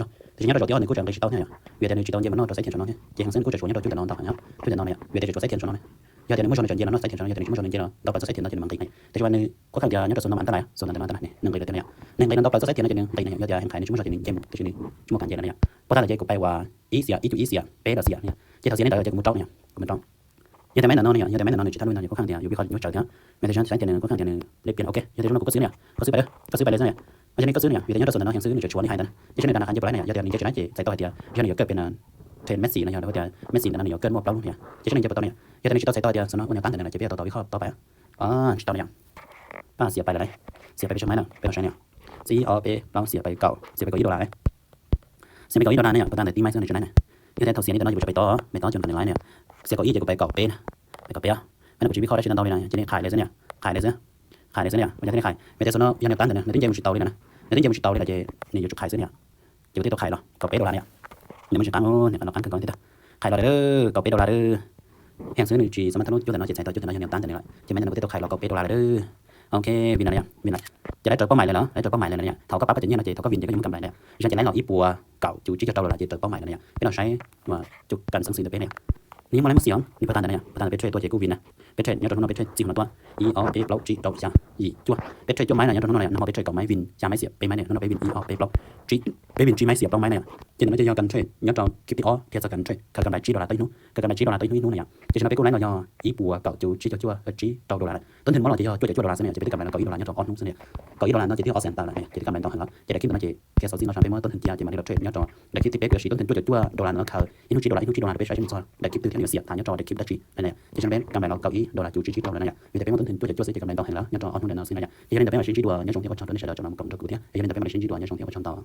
zog. Tiam sis nyob rau zaum thib ob nws kuj tseem nqis tsis tau thiab yom. Vim tias nws tsis tau nce mus noj rau xaiv thiam saum no thiab, ces heev xwb nws kuj tseem tshuav nyob rau cub ntawm no ntag yom, cub ntawm no na yom. Vim tias tseem tshuav xaiv thiam saum no na. Yog tias nws muaj zog nws tseem nce los noj xaiv thiam saum no, yog tias nws tsis muaj zog nws nce los tau pais txoj xaiv thiam no ces nws mam nqis na. Tiam sis mas nws kuj kheej tias nyob rau xu no mam tab lais, xu no ntawm no tab lais ne, nws nqis lawm thiab na yom. Nws nqis los tau pais txoj xaiv thiam no ces nws nqis na yom. Yog tias heev qhaiv nws tsis muaj zog ces nws nce mus tiam sis nws tsis muaj kas nce na yom. Puag ta ntawd ces kuv pais uas ib xyam, ib cuv ib xyam, peb los xyam na yom. Ces thaum xyam li ntawd ces kuv mus rau na yom, kuv mus rau. Yog tias maiv ntawm no na yom, yog tias maiv ntawm no nws tsis thab lub no ces kuj kheej tias yus vij qho nyuaj tsawv thiab. Mas tias xaiv tias nws kuj kheej tias nws li piam ok, yog tias zoo no kuv kuj xwb na yom, koj xwb pais lawm, koj xwb pais lawm xwb na yom. Mas yog li koj xwb na yom, vim tias nyob rau xu ntawm no heev xwb nws tseem tshuav li hais ntawd na. Ces seb nws nram nqaij nce puas laib na yom, yog tias nws nce tsis laib ces txhais tau hais tias yog nws yuav kawg pem na, Messi no yom, hais tias Messi ntawm no nws yuav kawg muaj plaub lub na yom. Ces seb nws nce puas tau na yom, yog tias nws tsis tau txhais tau hais tias xu no ua nyuag qab ntawm no ces peb yuav tau tau vij qho tau pais. Tsis tau na yom. Pab xiam pais lawm lauj, xiam pais peb saib maiv na, peb los saib ne. Xib ob peb plaub xiam pais kaum, xiam pais kaum ib dollar lauj. Xiam pais kaum ib dollar ne yom, puas tag ntawm tib maiv xwb ne tsis laib ne. Yog tias thaum xiam li ntawm no yus tsis pais tod, pais tod ces nws kam nim laib ne yom. Xiam kaum ib ces kuv pais kaum peb na, pais kaum peb. Maiv no kuv tsis vij khoj dab tsi ntau li na, cia li qhais li xwb ne yom, qhais li xwb, qhais li xwb ne yom. Vim yog tias li qhais, vim tias xwb no yog nws tab ntawm no nws twb nce mus tsis tau li lawm na, nws twb nce mus tsis tau li lawm ces nws yuav tsum qhais xwb ne yom. Ces kuv thiaj tau qhais los kaum peb dollar ne yom. Nws muaj tsis qab, nws qhais los qab kawg nkaus thiab tag. Qhais los lawm, kaum peb dollar lawm. Heev xwb nws tsis xam maj thab lub cuab ntawm no ces txhais tau cuab ntawm no yog nws tab ntawm no lawm ces maiv no kuv thiaj tau qhais los kaum peb dollar lawm. Ok, vin lawm ne yom, vin lawm. Ces lawv raws paub mais lawm los, lawv raws paub mais lawm ne yom. Thaum koj pab pab cov nyiaj no ces thaum koj vin ces koj yeej muaj kam lais ne yom. Zaj ces laiv los ib puas kaum cuv tsib caug rau dollar ces raws paub mais lawm ne yom. Peb los saib, ua, cov kam xeev xwm ntawm peb ne yom. Nws yeej muaj laiv muaj xiam, nws puas tag ntawm ne yom, puas tag ntawm peb trade tuaj ces kuj vin na. Peb trade nyob rau hnub no peb trade txij hmo no tuaj, ib ob peb plaub tsib rau xya yim cuaj. Peb trade cuaj maiv no nyob rau hnub no ne, nag hmo peb trade kaum maiv vin xya maiv xiam peb maiv ne, hnub no peb vin ib ob peb plaub tsib, peb vin tsib maiv xiam plaub maiv ne yom. Ces ntawm no ces yog kam trade nyob rau khib thib ob qhia txog kam trade khaws kam lais tsib dollar tau ib hnub, khaws kam lais tsib dollar tau ib hnub ib hnub ne yom. Ces tam sim no peb kuj laiv los yog ib puas kaum cuv tsib caug cuaj tsib rau dollar lawm. Tub nthwj mob los ces yog cuaj caum cuaj dollar xwb ne yom, ces peb twb kam laiv los kaum ib dollar nyob rau ob hnub xwb ne yom. Kaum ib dollar no ces twb ob xees tawm lawm ne, ces twb kam laiv ntau heev lawm. Ces daim khib ntawm no ces peb muab tub nthwj cia ces mam li los trade nyob rau daim khib thib peb kuv yuav siv tub nthwj cuaj caum cuaj dollar no khaws ib hnub tsib dollar ib hnub tsib dollar rau peb saib seb nws txog daim khib twg thiab nws yuav xiam tas nyob rau daim khib dab tsi na yom. Ces tam sim no peb kam laiv los kaum ib dollar cuv tsib tsib rau lawm na yom. Vim tias peb muab tub nthwj cuaj caum cuaj xwb ces kam laiv ntau heev lawm nyob rau ob hnub ntawm no xwb na yom. Ces yog li ntawd peb mam li sib ntsib dua, nyob zoo thiab ua tsaug rau nej sawv daws tseem los koom nrog kuv thiab. Yog li ntawd peb mam li sib ntsib dua, nyob zoo thiab ua tsaug ntau.